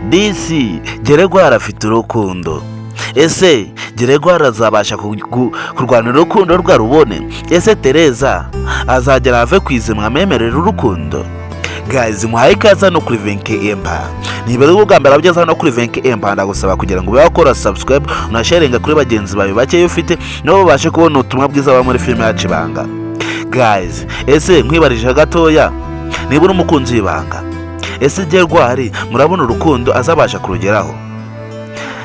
Disi Geregwari afite urukundo. Ese Geregwari azabasha kurwanira urukundo rwe arubone? Ese Tereza azagera ave ku izima amemerera urukundo? Guys, muhaye ikaze hano kuri Venke Empire. Niba ari ubwa mbere abageze hano kuri Venke Empire, ndagusaba kugira ngo ube wakora subscribe, unasharinga kuri bagenzi bawe bakeya ufite, nabo babashe kubona ubutumwa bwiza buba muri filime yacu Ibanga. Guys, ese nkwibarije gatoya, niba uri umukunzi w'Ibanga, ese Gerwari murabona urukundo azabasha kurugeraho?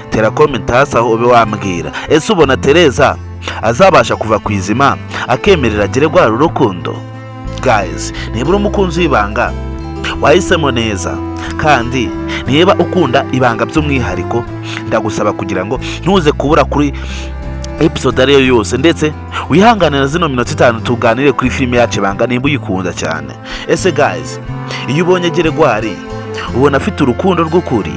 Tera comment hasi aho ube wambwira. Ese ubona Tereza azabasha kuva ku izima akemerera Gerwari urukundo? Guys, niba uri umukunzi w'Ibanga, wahisemo neza, kandi niba ukunda Ibanga by'umwihariko, ndagusaba kugira ngo ntuze kubura kuri episode ariyo yose, ndetse wihangane na zino minota 5 tuganire kuri filime yacu Ibanga nimba uyikunda cyane. Ese guys, iyo ubonye Geregwari, ubona afite urukundo rw'ukuri?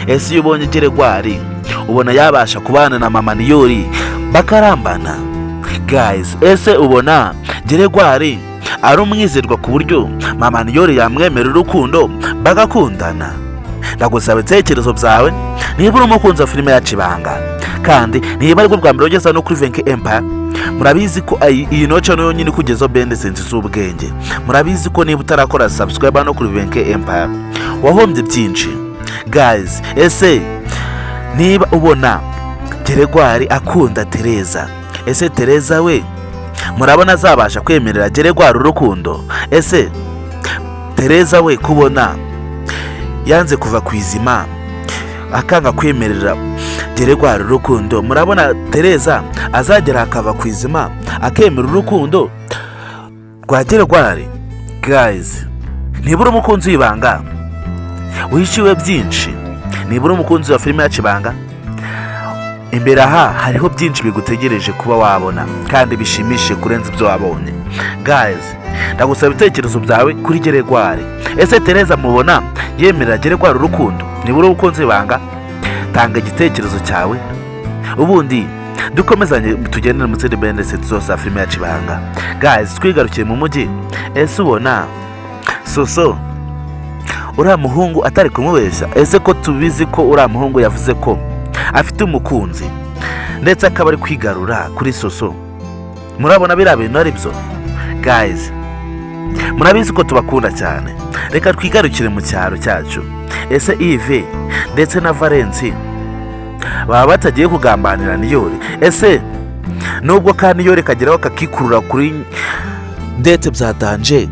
Ese iyo ubonye Geregwari, ubona yabasha kubana na mama Niyori bakarambana? Guys, ese ubona Geregwari ari umwizerwa ku buryo mama Niyori yamwemera urukundo bagakundana? Ndagusaba ibitekerezo byawe niba uri umukunzi wa filime yacu Ibanga, kandi niba aribwo bwa mbere ugeze hano kuri Venke Empire. Murabizi ko iyi noce niyo nyine ikugezaho bende sensi z'ubwenge. Murabizi ko niba utarakora subscribe hano kuri Venke Empire, wahombye byinshi. Guys, ese niba ubona Geregwari akunda Tereza, ese Tereza we murabona azabasha kwemerera Geregwari urukundo? Ese Tereza we, kubona yanze kuva ku izima akanga kwemerera Geregwari urukundo, murabona Tereza azagera akava ku izima akemera urukundo rwa Geregwari? Guys, niba uri umukunzi w'Ibanga, wishyuwe byinshi. Niba uri umukunzi wa filime yacu Ibanga, imbere aha hariho byinshi bigutegereje kuba wabona kandi bishimishije kurenza ibyo wabonye. Guys, ndagusaba ibitekerezo byawe kuri Geregwari. Ese Tereza mubona yemerera Geregwari urukundo? Niba uri umukunzi w'Ibanga, tanga igitekerezo cyawe, ubundi dukomezanye tugendere mu zindi bendese zose za filime yacu Ibanga. Guys, twigarukiye mu mujyi. Ese ubona Soso uriya muhungu atari kumubeshya? Ese ko tubizi ko uriya muhungu yavuze ko afite umukunzi, ndetse akaba ari kwigarura kuri Soso, murabona biriya bintu ari byo? Guys, murabizi ko tubakunda cyane. Reka twigarukire mu cyaro cyacu. Ese Ive ndetse na Valensi baba batagiye kugambanira Niyori? Ese nubwo ka Niyori kageraho kakikurura kuri dete bya danger,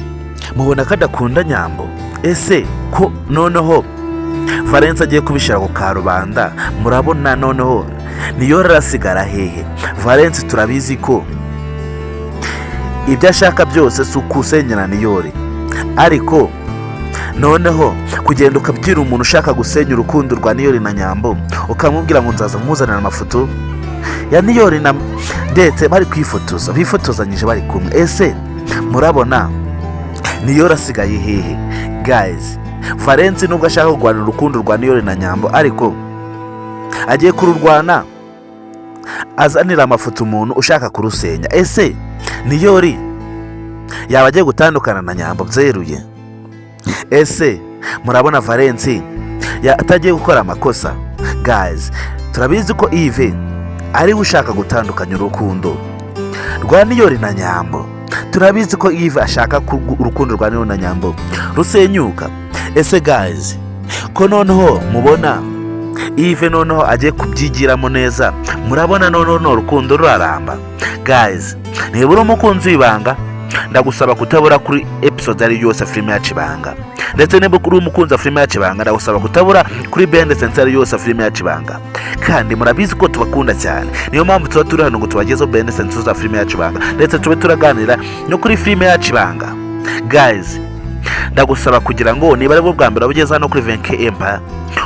mubona kadakunda Nyambo? Ese ko noneho Valensi agiye kubishyira ku karubanda, murabona noneho Niyori arasigara hehe? Valensi turabizi ko ibyo ashaka byose si ukusenyera Niyori, ariko noneho kugenda ukabwira umuntu ushaka gusenya urukundo rwa Niyori na Nyambo, ukamubwira ngo nzaza nkuzanira amafoto ya Niyori na ndetse bari kwifotoza, bifotozanyije bari kumwe, ese murabona Niyori asigaye hehe? Guys, Valensi nubwo ashaka kurwana urukundo rwa Niyori na Nyambo, ariko agiye kururwana azanira amafoto umuntu ushaka kurusenya. Ese Niyori yaba agiye gutandukana na Nyambo byeruye? Ese murabona Valensi atagiye gukora amakosa? Guys, turabizi ko Ive ariwe ushaka gutandukanya urukundo rwa Niyori na Nyambo. Turabizi ko Ive ashaka ko urukundo rwa Niyori na Nyambo rusenyuka. Ese guys, ko noneho mubona Ive noneho agiye kubyigiramo neza, murabona noneho ni urukundo ruraramba? Guys, niba uri umukunzi w'Ibanga, ndagusaba kutabura kuri episode ari yose filime yacu Ibanga, ndetse niba uri umukunzi wa filime yacu Ibanga, ndagusaba kutabura kuri bende sensari yose filime yacu Ibanga. Kandi murabizi ko tubakunda cyane, niyo mpamvu tuba turi hano ngo tubagezeho bende sensari za filime yacu Ibanga, ndetse tube turaganira no kuri filime yacu Ibanga. Guys, ndagusaba kugira ngo niba aribwo bwa mbere ugeze hano kuri Venke Empire,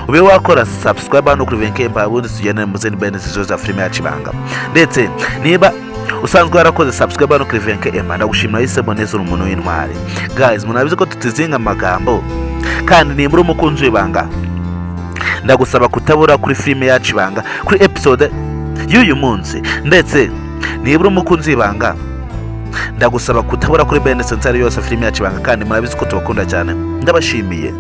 ube wakora subscribe hano kuri Venke Empire, ubundi tugendane mu zindi bende zose za filime yacu Ibanga. Ndetse niba usanzwe warakoze subscribe hano kuri Venke Empire, ndagushimira, wahisemo neza, uri umuntu w'intwari. Guys, murabizi ko tutizinga amagambo, kandi niba uri umukunzi w'Ibanga, ndagusaba kutabura kuri filime yacu Ibanga kuri episode y'uyu munsi. Ndetse niba uri umukunzi w'Ibanga, ndagusaba kutabura kuri bene sensari yose filime yacu Ibanga. Kandi murabizi ko tubakunda cyane, ndabashimiye.